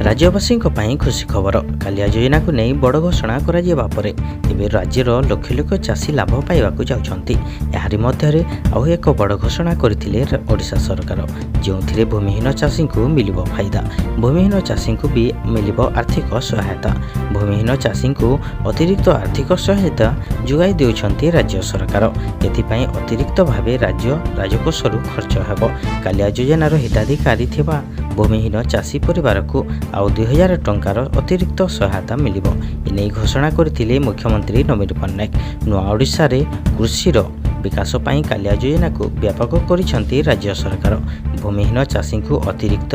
ରାଜ୍ୟବାସୀଙ୍କ ପାଇଁ ଖୁସି ଖବର। କାଳିଆ ଯୋଜନାକୁ ନେଇ ବଡ଼ ଘୋଷଣା କରାଯିବା ପରେ ଏବେ ରାଜ୍ୟର ଲକ୍ଷ ଲକ୍ଷ ଚାଷୀ ଲାଭ ପାଇବାକୁ ଯାଉଛନ୍ତି। ଏହାରି ମଧ୍ୟରେ ଆଉ ଏକ ବଡ଼ ଘୋଷଣା କରିଥିଲେ ଓଡ଼ିଶା ସରକାର, ଯେଉଁଥିରେ ଭୂମିହୀନ ଚାଷୀଙ୍କୁ ମିଳିବ ଫାଇଦା। ଭୂମିହୀନ ଚାଷୀଙ୍କୁ ବି ମିଳିବ ଆର୍ଥିକ ସହାୟତା। ଭୂମିହୀନ ଚାଷୀଙ୍କୁ ଅତିରିକ୍ତ ଆର୍ଥିକ ସହାୟତା ଯୋଗାଇ ଦେଉଛନ୍ତି ରାଜ୍ୟ ସରକାର। ଏଥିପାଇଁ ଅତିରିକ୍ତ ଭାବେ ରାଜ୍ୟ ରାଜକୋଷରୁ ଖର୍ଚ୍ଚ ହେବ। କାଳିଆ ଯୋଜନାର ହିତାଧିକାରୀ ଥିବା ଭୂମିହୀନ ଚାଷୀ ପରିବାରକୁ ଆଉ 2000 ଟଙ୍କାର ଅତିରିକ୍ତ ସହାୟତା ମିଳିବ। ଏନେଇ ଘୋଷଣା କରିଥିଲେ ମୁଖ୍ୟମନ୍ତ୍ରୀ ନବୀନ ପଟ୍ଟନାୟକ। ନୂଆ ଓଡ଼ିଶାରେ କୃଷିର ବିକାଶ ପାଇଁ କାଳିଆ ଯୋଜନାକୁ ବ୍ୟାପକ କରିଛନ୍ତି ରାଜ୍ୟ ସରକାର। ଭୂମିହୀନ ଚାଷୀଙ୍କୁ ଅତିରିକ୍ତ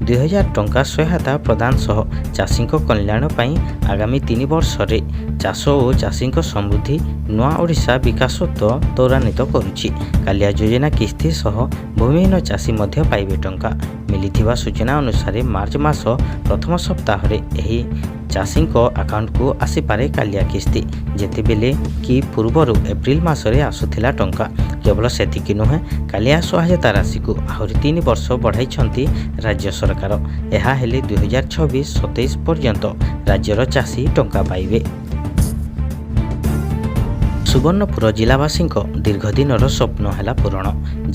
2000 ଟଙ୍କା ସହାୟତା ପ୍ରଦାନ ସହ ଚାଷୀଙ୍କ କଲ୍ୟାଣ ପାଇଁ ଆଗାମୀ 3 ବର୍ଷରେ ଚାଷ ଓ ଚାଷୀଙ୍କ ସମୃଦ୍ଧି ନୂଆ ଓଡ଼ିଶା ବିକାଶତ୍ୱ ତ୍ୱରାନ୍ୱିତ କରୁଛି। କାଳିଆ ଯୋଜନା କିସ୍ତି ସହ ଭୂମିହୀନ ଚାଷୀ ମଧ୍ୟ ପାଇବେ ଟଙ୍କା। ମିଳିଥିବା ସୂଚନା ଅନୁସାରେ, ମାର୍ଚ୍ଚ ମାସ ପ୍ରଥମ ସପ୍ତାହରେ ଏହି ଚାଷୀଙ୍କ ଆକାଉଣ୍ଟକୁ ଆସିପାରେ କାଳିଆ କିସ୍ତି, ଯେତେବେଳେ କି ପୂର୍ବରୁ ଏପ୍ରିଲ ମାସରେ ଆସୁଥିଲା ଟଙ୍କା। କେବଳ ସେତିକି ନୁହେଁ, କାଳିଆ ସହାୟତା ରାଶିକୁ ଆହୁରି 3 ବର୍ଷ ବଢ଼ାଇଛନ୍ତି ରାଜ୍ୟ ସରକାର। ଏହା ହେଲେ 2026-27 ପର୍ଯ୍ୟନ୍ତ ରାଜ୍ୟର ଚାଷୀ ଟଙ୍କା ପାଇବେ। ସୁବର୍ଣ୍ଣପୁର ଜିଲ୍ଲାବାସୀଙ୍କ ଦୀର୍ଘଦିନର ସ୍ୱପ୍ନ ହେଲା ପୂରଣ।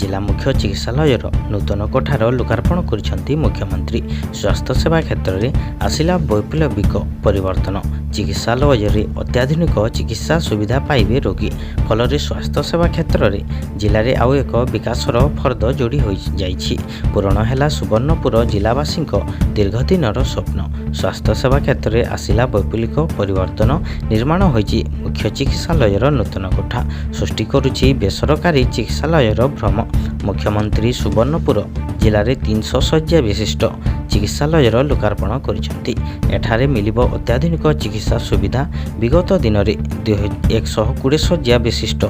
ଜିଲ୍ଲା ମୁଖ୍ୟ ଚିକିତ୍ସାଳୟର ନୂତନ କୋଠାର ଲୋକାର୍ପଣ କରିଛନ୍ତି ମୁଖ୍ୟମନ୍ତ୍ରୀ। ସ୍ୱାସ୍ଥ୍ୟସେବା କ୍ଷେତ୍ରରେ ଆସିଲା ବୈପ୍ଳବିକ ପରିବର୍ତ୍ତନ। ଚିକିତ୍ସାଳୟରେ ଅତ୍ୟାଧୁନିକ ଚିକିତ୍ସା ସୁବିଧା ପାଇବେ ରୋଗୀ। ଫଳରେ ସ୍ୱାସ୍ଥ୍ୟସେବା କ୍ଷେତ୍ରରେ ଜିଲ୍ଲାରେ ଆଉ ଏକ ବିକାଶର ଫର୍ଦ୍ଦ ଯୋଡ଼ି ହୋଇଯାଇଛି। ପୂରଣ ହେଲା ସୁବର୍ଣ୍ଣପୁର ଜିଲ୍ଲାବାସୀଙ୍କ ଦୀର୍ଘଦିନର ସ୍ୱପ୍ନ। ସ୍ୱାସ୍ଥ୍ୟସେବା କ୍ଷେତ୍ରରେ ଆସିଲା ବୈପ୍ଳବିକ ପରିବର୍ତ୍ତନ। ନିର୍ମାଣ ହୋଇଛି ମୁଖ୍ୟ ଚିକିତ୍ସାଳୟର ନୂତନ କୋଠା, ସୃଷ୍ଟି କରୁଛି ବେସରକାରୀ ଚିକିତ୍ସାଳୟର ଭ୍ରମ। ମୁଖ୍ୟମନ୍ତ୍ରୀ ସୁବର୍ଣ୍ଣପୁର ଜିଲ୍ଲାରେ 300 ଶଯ୍ୟା ବିଶିଷ୍ଟ ଚିକିତ୍ସାଳୟର ଲୋକାର୍ପଣ କରିଛନ୍ତି। ଏଠାରେ ମିଳିବ ଅତ୍ୟାଧୁନିକ ଚିକିତ୍ସା ସୁବିଧା। ବିଗତ ଦିନରେ 120 ଶଯ୍ୟା ବିଶିଷ୍ଟ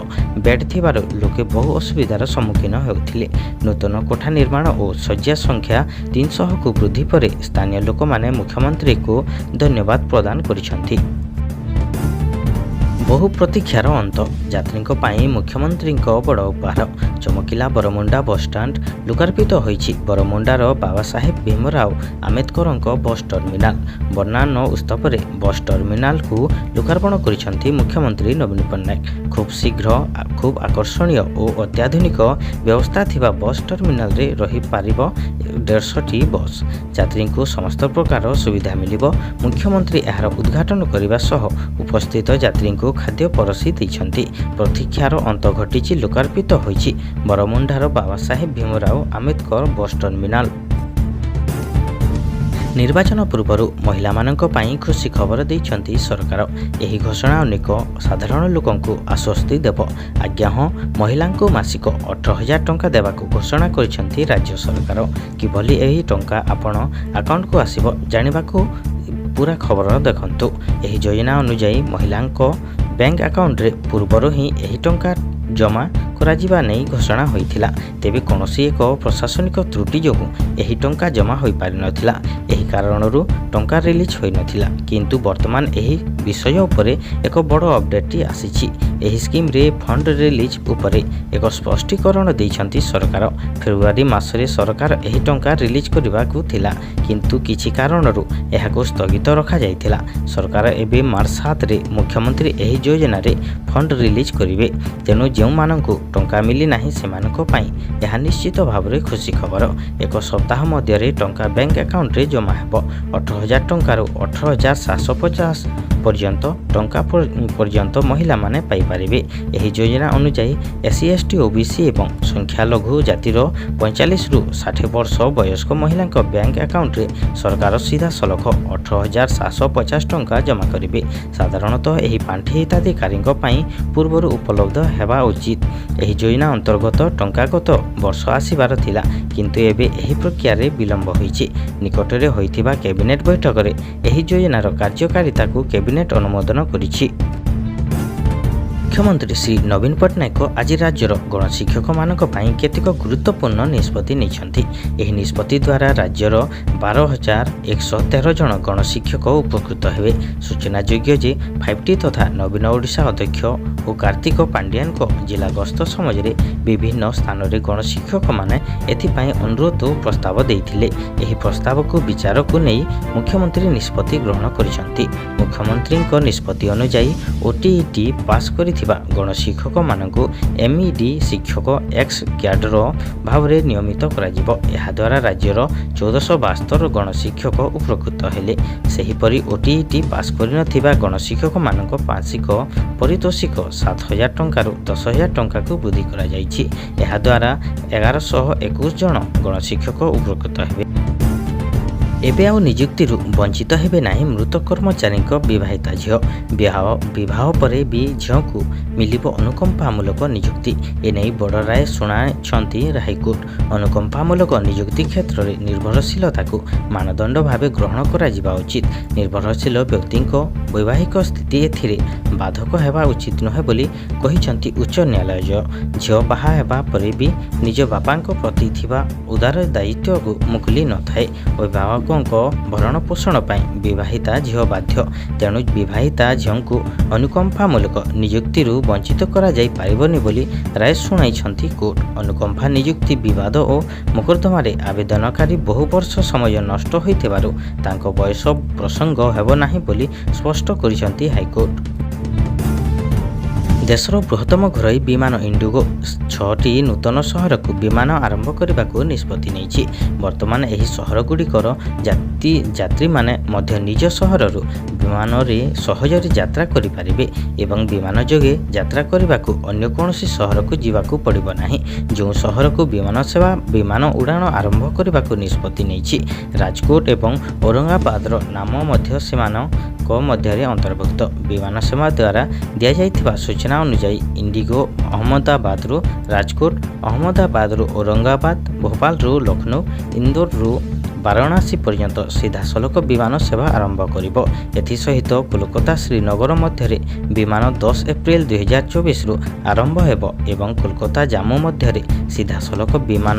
ବେଡ୍ ଥିବାରୁ ଲୋକେ ବହୁ ଅସୁବିଧାର ସମ୍ମୁଖୀନ ହେଉଥିଲେ। ନୂତନ କୋଠା ନିର୍ମାଣ ଓ ଶଯ୍ୟା ସଂଖ୍ୟା 300କୁ ବୃଦ୍ଧି ପରେ ସ୍ଥାନୀୟ ଲୋକମାନେ ମୁଖ୍ୟମନ୍ତ୍ରୀଙ୍କୁ ଧନ୍ୟବାଦ ପ୍ରଦାନ କରିଛନ୍ତି। ବହୁ ପ୍ରତୀକ୍ଷାର ଅନ୍ତ। ଯାତ୍ରୀଙ୍କ ପାଇଁ ମୁଖ୍ୟମନ୍ତ୍ରୀଙ୍କ ବଡ଼ ଉପହାର। ଚମକିଲା ବରମୁଣ୍ଡା ବସଷ୍ଟାଣ୍ଡ। ଲୋକାର୍ପିତ ହୋଇଛି ବରମୁଣ୍ଡାର ବାବା ସାହେବ ଭୀମରାଓ ଆମ୍ବେଦକରଙ୍କ ବସ୍ ଟର୍ମିନାଲ। ବର୍ଣ୍ଣାଢ୍ୟ ଉତ୍ସବରେ ବସ୍ ଟର୍ମିନାଲକୁ ଲୋକାର୍ପଣ କରିଛନ୍ତି ମୁଖ୍ୟମନ୍ତ୍ରୀ ନବୀନ ପଟ୍ଟନାୟକ। ଖୁବ୍ ଶୀଘ୍ର ଖୁବ୍ ଆକର୍ଷଣୀୟ ଓ ଅତ୍ୟାଧୁନିକ ବ୍ୟବସ୍ଥା ଥିବା ବସ୍ ଟର୍ମିନାଲରେ ରହିପାରିବ 150ଟି ବସ୍। ଯାତ୍ରୀଙ୍କୁ ସମସ୍ତ ପ୍ରକାର ସୁବିଧା ମିଳିବ। ମୁଖ୍ୟମନ୍ତ୍ରୀ ଏହାର ଉଦ୍ଘାଟନ କରିବା ସହ ଉପସ୍ଥିତ ଯାତ୍ରୀଙ୍କୁ ଖାଦ୍ୟ ପରସି ଦେଇଛନ୍ତି। ପ୍ରତୀକ୍ଷାର ଅନ୍ତ ଘଟିଛି। ଲୋକାର୍ପିତ ହୋଇଛି ବରମୁଣ୍ଡାର ବାବା ସାହେବ ଭୀମରାଓ ଆମ୍ବେଦକର ବସ୍ ଟର୍ମିନାଲ। ନିର୍ବାଚନ ପୂର୍ବରୁ ମହିଳାମାନଙ୍କ ପାଇଁ ଖୁସି ଖବର ଦେଇଛନ୍ତି ସରକାର। ଏହି ଘୋଷଣା ଅନେକ ସାଧାରଣ ଲୋକଙ୍କୁ ଆଶ୍ୱସ୍ତି ଦେବ। ଆଜ୍ଞା ହଁ, ମହିଳାଙ୍କୁ ମାସିକ 18,000 ଟଙ୍କା ଦେବାକୁ ଘୋଷଣା କରିଛନ୍ତି ରାଜ୍ୟ ସରକାର। କିଭଳି ଏହି ଟଙ୍କା ଆପଣ ଆକାଉଣ୍ଟକୁ ଆସିବ, ଜାଣିବାକୁ ପୁରା ଖବର ଦେଖନ୍ତୁ। ଏହି ଯୋଜନା ଅନୁଯାୟୀ ମହିଳାଙ୍କ ବ୍ୟାଙ୍କ ଆକାଉଣ୍ଟରେ ପୂର୍ବରୁ ହିଁ ଏହି ଟଙ୍କା ଜମା କରାଯିବା ନେଇ ଘୋଷଣା ହୋଇଥିଲା। ତେବେ କୌଣସି ଏକ ପ୍ରଶାସନିକ ତ୍ରୁଟି ଯୋଗୁଁ ଏହି ଟଙ୍କା ଜମା ହୋଇପାରିନଥିଲା। ଏହି କାରଣରୁ ଟଙ୍କା ରିଲିଜ୍ ହୋଇନଥିଲା। କିନ୍ତୁ ବର୍ତ୍ତମାନ ଏହି ବିଷୟ ଉପରେ ଏକ ବଡ଼ ଅପଡେଟ୍ଟି ଆସିଛି। ଏହି ସ୍କିମ୍ରେ ଫଣ୍ଡ ରିଲିଜ୍ ଉପରେ ଏକ ସ୍ପଷ୍ଟୀକରଣ ଦେଇଛନ୍ତି ସରକାର। ଫେବୃଆରୀ ମାସରେ ସରକାର ଏହି ଟଙ୍କା ରିଲିଜ୍ କରିବାକୁ ଥିଲା, କିନ୍ତୁ କିଛି କାରଣରୁ ଏହାକୁ ସ୍ଥଗିତ ରଖାଯାଇଥିଲା। ସରକାର ଏବେ ମାର୍ଚ୍ଚ 7ରେ ମୁଖ୍ୟମନ୍ତ୍ରୀ ଏହି ଯୋଜନାରେ ଫଣ୍ଡ ରିଲିଜ୍ କରିବେ। ତେଣୁ ଯେଉଁମାନଙ୍କୁ ଟଙ୍କା ମିଳିନାହିଁ, ସେମାନଙ୍କ ପାଇଁ ଏହା ନିଶ୍ଚିତ ଭାବରେ ଖୁସି ଖବର। ଏକ ସପ୍ତାହ ମଧ୍ୟରେ ଟଙ୍କା ବ୍ୟାଙ୍କ ଆକାଉଣ୍ଟରେ ଜମା ହେବ। 18,000 ଟଙ୍କାରୁ 18,750 ପର୍ଯ୍ୟନ୍ତ ଟଙ୍କା ପର୍ଯ୍ୟନ୍ତ ମହିଳାମାନେ ପାଇପାରିବେ। ଏହି ଯୋଜନା ଅନୁଯାୟୀ ଏସ୍ ସି, ଏସ୍ ଟି, ଓ ବି ସି ଏବଂ ସଂଖ୍ୟାଲଘୁ ଜାତିର 45ରୁ 60 ବର୍ଷ ବୟସ୍କ ମହିଳାଙ୍କ ବ୍ୟାଙ୍କ ଆକାଉଣ୍ଟରେ ସରକାର ସିଧାସଳଖ 18,750 ଟଙ୍କା ଜମା କରିବେ। ସାଧାରଣତଃ ଏହି ପାଣ୍ଠି ହିତାଧିକାରୀଙ୍କ ପାଇଁ ପୂର୍ବରୁ ଉପଲବ୍ଧ ହେବା ଉଚିତ। ଏହି ଯୋଜନା ଅନ୍ତର୍ଗତ ଟଙ୍କା ଗତ ବର୍ଷ ଆସିବାର ଥିଲା, କିନ୍ତୁ ଏବେ ଏହି ପ୍ରକ୍ରିୟାରେ ବିଳମ୍ବ ହୋଇଛି। ନିକଟରେ ହୋଇଥିବା କ୍ୟାବିନେଟ୍ ବୈଠକରେ ଏହି ଯୋଜନାର କାର୍ଯ୍ୟକାରିତାକୁ କ୍ୟାବିନେଟ୍ ଅନୁମୋଦନ କରିଛି। ମୁଖ୍ୟମନ୍ତ୍ରୀ ଶ୍ରୀ ନବୀନ ପଟ୍ଟନାୟକ ଆଜି ରାଜ୍ୟର ଗଣଶିକ୍ଷକମାନଙ୍କ ପାଇଁ କେତେକ ଗୁରୁତ୍ୱପୂର୍ଣ୍ଣ ନିଷ୍ପତ୍ତି ନେଇଛନ୍ତି। ଏହି ନିଷ୍ପତ୍ତି ଦ୍ୱାରା ରାଜ୍ୟର 12,113 ଜଣ ଗଣଶିକ୍ଷକ ଉପକୃତ ହେବେ। ସୂଚନାଯୋଗ୍ୟ ଯେ ଫାଇଭ୍-ଟି ତଥା ନବୀନ ଓଡ଼ିଶା ଅଧ୍ୟକ୍ଷ ଓ କାର୍ତ୍ତିକ ପାଣ୍ଡିଆନଙ୍କ ଜିଲ୍ଲା ଗସ୍ତ ସମୟରେ ବିଭିନ୍ନ ସ୍ଥାନରେ ଗଣଶିକ୍ଷକମାନେ ଏଥିପାଇଁ ଅନୁରୋଧ ପ୍ରସ୍ତାବ ଦେଇଥିଲେ। ଏହି ପ୍ରସ୍ତାବକୁ ବିଚାରକୁ ନେଇ ମୁଖ୍ୟମନ୍ତ୍ରୀ ନିଷ୍ପତ୍ତି ଗ୍ରହଣ କରିଛନ୍ତି। ମୁଖ୍ୟମନ୍ତ୍ରୀଙ୍କ ନିଷ୍ପତ୍ତି ଅନୁଯାୟୀ ଓଟିଇଟି ପାସ୍ କରିଥିବା ଗଣଶିକ୍ଷକମାନଙ୍କୁ ଏମ୍ଇଡି ଶିକ୍ଷକ ଏକ୍ସ କ୍ୟାଡର ଭାବରେ ନିୟମିତ କରାଯିବ। ଏହାଦ୍ୱାରା ରାଜ୍ୟର 1472 ଗଣଶିକ୍ଷକ ଉପକୃତ ହେଲେ। ସେହିପରି ଓଟିଇଟି ପାସ୍ କରିନଥିବା ଗଣଶିକ୍ଷକମାନଙ୍କ ମାସିକ ପାରିତୋଷିକ 7,000 ଟଙ୍କାରୁ 10,000 ଟଙ୍କାକୁ ବୃଦ୍ଧି କରାଯାଇଛି। ଏହାଦ୍ୱାରା 1121 ଜଣ ଗଣଶିକ୍ଷକ ଉପକୃତ ହେବେ। ଏବେ ଆଉ ନିଯୁକ୍ତିରୁ ବଞ୍ଚିତ ହେବେ ନାହିଁ ମୃତ କର୍ମଚାରୀଙ୍କ ବିବାହିତା ଝିଅ। ବିବାହ ପରେ ବି ଝିଅଙ୍କୁ ମିଳିବ ଅନୁକମ୍ପାମୂଳକ ନିଯୁକ୍ତି। ଏନେଇ ବଡ଼ ରାୟ ଶୁଣାଇଛନ୍ତି ହାଇକୋର୍ଟ। ଅନୁକମ୍ପାମୂଳକ ନିଯୁକ୍ତି କ୍ଷେତ୍ରରେ ନିର୍ଭରଶୀଳତାକୁ ମାନଦଣ୍ଡ ଭାବେ ଗ୍ରହଣ କରାଯିବା ଉଚିତ। ନିର୍ଭରଶୀଳ ବ୍ୟକ୍ତିଙ୍କ ବୈବାହିକ ସ୍ଥିତି ଏଥିରେ ବାଧକ ହେବା ଉଚିତ ନୁହେଁ ବୋଲି କହିଛନ୍ତି ଉଚ୍ଚ ନ୍ୟାୟାଳୟ। ଝିଅ ବାହା ହେବା ପରେ ବି ନିଜ ବାପାଙ୍କ ପ୍ରତି ଥିବା ଉଦାର ଦାୟିତ୍ୱରୁ ମୁକୁଳି ନଥାଏ। ଅଭିଭାବକଙ୍କ ଭରଣପୋଷଣ ପାଇଁ ବିବାହିତା ଝିଅ ବାଧ୍ୟ। ତେଣୁ ବିବାହିତା ଝିଅଙ୍କୁ ଅନୁକମ୍ପାମୂଳକ ନିଯୁକ୍ତିରୁ ବଞ୍ଚିତ କରାଯାଇ ପାରିବନି ବୋଲି ରାୟ ଶୁଣାଇଛନ୍ତି କୋର୍ଟ। ଅନୁକମ୍ପା ନିଯୁକ୍ତି ବିବାଦ ଓ ମୋକଦ୍ଦମାରେ ଆବେଦନକାରୀ ବହୁ ବର୍ଷ ସମୟ ନଷ୍ଟ ହୋଇଥିବାରୁ ତାଙ୍କ ବୟସ ପ୍ରସଙ୍ଗ ହେବ ନାହିଁ ବୋଲି ସ୍ପଷ୍ଟ କରିଛନ୍ତି ହାଇକୋର୍ଟ। ଦେଶର ବୃହତ୍ତମ ଘରୋଇ ବିମାନ ଇଣ୍ଡିଗୋ ଛଅଟି ନୂତନ ସହରକୁ ବିମାନ ଆରମ୍ଭ କରିବାକୁ ନିଷ୍ପତ୍ତି ନେଇଛି। ବର୍ତ୍ତମାନ ଏହି ସହରଗୁଡ଼ିକର ଯାତ୍ରୀମାନେ ମଧ୍ୟ ନିଜ ସହରରୁ ବିମାନରେ ସହଜରେ ଯାତ୍ରା କରିପାରିବେ ଏବଂ ବିମାନ ଯୋଗେ ଯାତ୍ରା କରିବାକୁ ଅନ୍ୟ କୌଣସି ସହରକୁ ଯିବାକୁ ପଡ଼ିବ ନାହିଁ। ଯେଉଁ ସହରକୁ ବିମାନ ସେବା ବିମାନ ଉଡ଼ାଣ ଆରମ୍ଭ କରିବାକୁ ନିଷ୍ପତ୍ତି ନେଇଛି, ରାଜକୋଟ ଏବଂ ଔରଙ୍ଗାବାଦର ନାମ ମଧ୍ୟ ସେମାନଙ୍କ ମଧ୍ୟରେ ଅନ୍ତର୍ଭୁକ୍ତ। ବିମାନ ସେବା ଦ୍ୱାରା ଦିଆଯାଇଥିବା ସୂଚନା ଅନୁଯାୟୀ ଇଣ୍ଡିଗୋ ଅହମ୍ମଦାବାଦରୁ ରାଜକୋଟ, ଅହମ୍ମଦାବାଦରୁ ଔରଙ୍ଗାବାଦ, ଭୋପାଳରୁ ଲକ୍ଷ୍ନୌ, ଇନ୍ଦୋରରୁ ବାରାଣସୀ ପର୍ଯ୍ୟନ୍ତ ସିଧାସଳଖ ବିମାନ ସେବା ଆରମ୍ଭ କରିବ। ଏଥିସହିତ କୋଲକାତା ଶ୍ରୀନଗର ମଧ୍ୟରେ ବିମାନ 10 ଏପ୍ରିଲ 2024ରୁ ଆରମ୍ଭ ହେବ ଏବଂ କୋଲକାତା ଜାମ୍ମୁ ମଧ୍ୟରେ ସିଧାସଳଖ ବିମାନ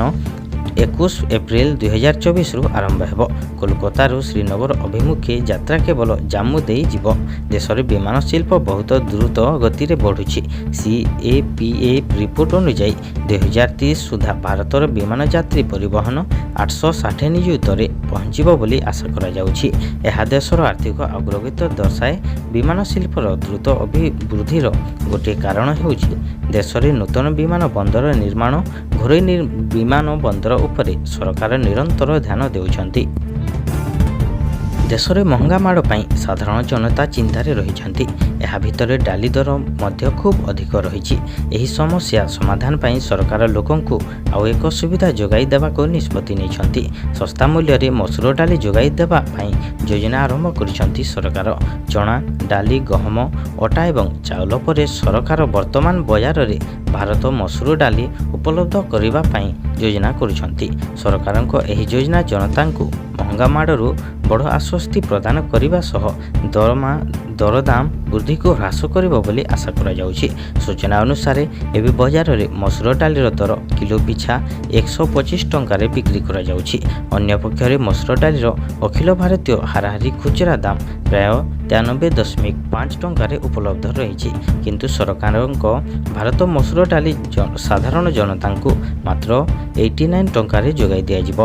21 ଏପ୍ରିଲ 2024ରୁ ଆରମ୍ଭ ହେବ। କୋଲକାତାରୁ ଶ୍ରୀନଗର ଅଭିମୁଖେ ଯାତ୍ରା କେବଳ ଜାମ୍ମୁ ଦେଇ ଯିବ। ଦେଶରେ ବିମାନ ଶିଳ୍ପ ବହୁତ ଦ୍ରୁତ ଗତିରେ ବଢ଼ୁଛି। ସିଏପିଏ ରିପୋର୍ଟ ଅନୁଯାୟୀ 2030 ସୁଦ୍ଧା ଭାରତର ବିମାନ ଯାତ୍ରୀ ପରିବହନ 860 ନିଯୁକ୍ତରେ ପହଞ୍ଚିବ ବୋଲି ଆଶା କରାଯାଉଛି। ଏହା ଦେଶର ଆର୍ଥିକ ଅଗ୍ରଗତି ଦର୍ଶାଏ। ବିମାନ ଶିଳ୍ପର ଦ୍ରୁତ ଅଭିବୃଦ୍ଧିର ଗୋଟିଏ କାରଣ ହେଉଛି ଦେଶରେ ନୂତନ ବିମାନ ବନ୍ଦର ନିର୍ମାଣ। ଘରୋଇ ବିମାନ ବନ୍ଦର ଉପରେ ସରକାର ନିରନ୍ତର ଧ୍ୟାନ ଦେଉଛନ୍ତି। ଦେଶରେ ମହଙ୍ଗା ମାଡ଼ ପାଇଁ ସାଧାରଣ ଜନତା ଚିନ୍ତାରେ ରହିଛନ୍ତି। ଏହା ଭିତରେ ଡାଲି ଦର ମଧ୍ୟ ଖୁବ୍ ଅଧିକ ରହିଛି। ଏହି ସମସ୍ୟା ସମାଧାନ ପାଇଁ ସରକାର ଲୋକଙ୍କୁ ଆଉ ଏକ ସୁବିଧା ଯୋଗାଇ ଦେବାକୁ ନିଷ୍ପତ୍ତି ନେଇଛନ୍ତି। ଶସ୍ତା ମୂଲ୍ୟରେ ମସୁର ଡାଲି ଯୋଗାଇ ଦେବା ପାଇଁ ଯୋଜନା ଆରମ୍ଭ କରିଛନ୍ତି ସରକାର। ଚଣା, ଡାଲି, ଗହମ, ଅଟା ଏବଂ ଚାଉଳ ପରେ ସରକାର ବର୍ତ୍ତମାନ ବଜାରରେ ଭାରତ ମସୁର ଡାଲି ଉପଲବ୍ଧ କରିବା ପାଇଁ ଯୋଜନା କରୁଛନ୍ତି। ସରକାରଙ୍କ ଏହି ଯୋଜନା ଜନତାଙ୍କୁ ମହଙ୍ଗା ମାଡ଼ରୁ ବଡ଼ ଆଶ୍ୱସ୍ତି ପ୍ରଦାନ କରିବା ସହ ଦରଦାମ ବୃଦ୍ଧିକୁ ହ୍ରାସ କରିବ ବୋଲି ଆଶା କରାଯାଉଛି। ସୂଚନା ଅନୁସାରେ ଏବେ ବଜାରରେ ମସୁର ଡାଲିର ଦର କିଲୋ ପିଛା 125 ଟଙ୍କାରେ ବିକ୍ରି କରାଯାଉଛି। ଅନ୍ୟପକ୍ଷରେ ମସୁର ଡାଲିର ଅଖିଳ ଭାରତୀୟ ହାରାହାରି ଖୁଚୁରା ଦାମ ପ୍ରାୟ 93.5 ଟଙ୍କାରେ ଉପଲବ୍ଧ ରହିଛି। କିନ୍ତୁ ସରକାରଙ୍କ ଭାରତ ମସୁର ଡାଲି ସାଧାରଣ ଜନତାଙ୍କୁ ମାତ୍ର 89 ଟଙ୍କାରେ ଯୋଗାଇ ଦିଆଯିବ।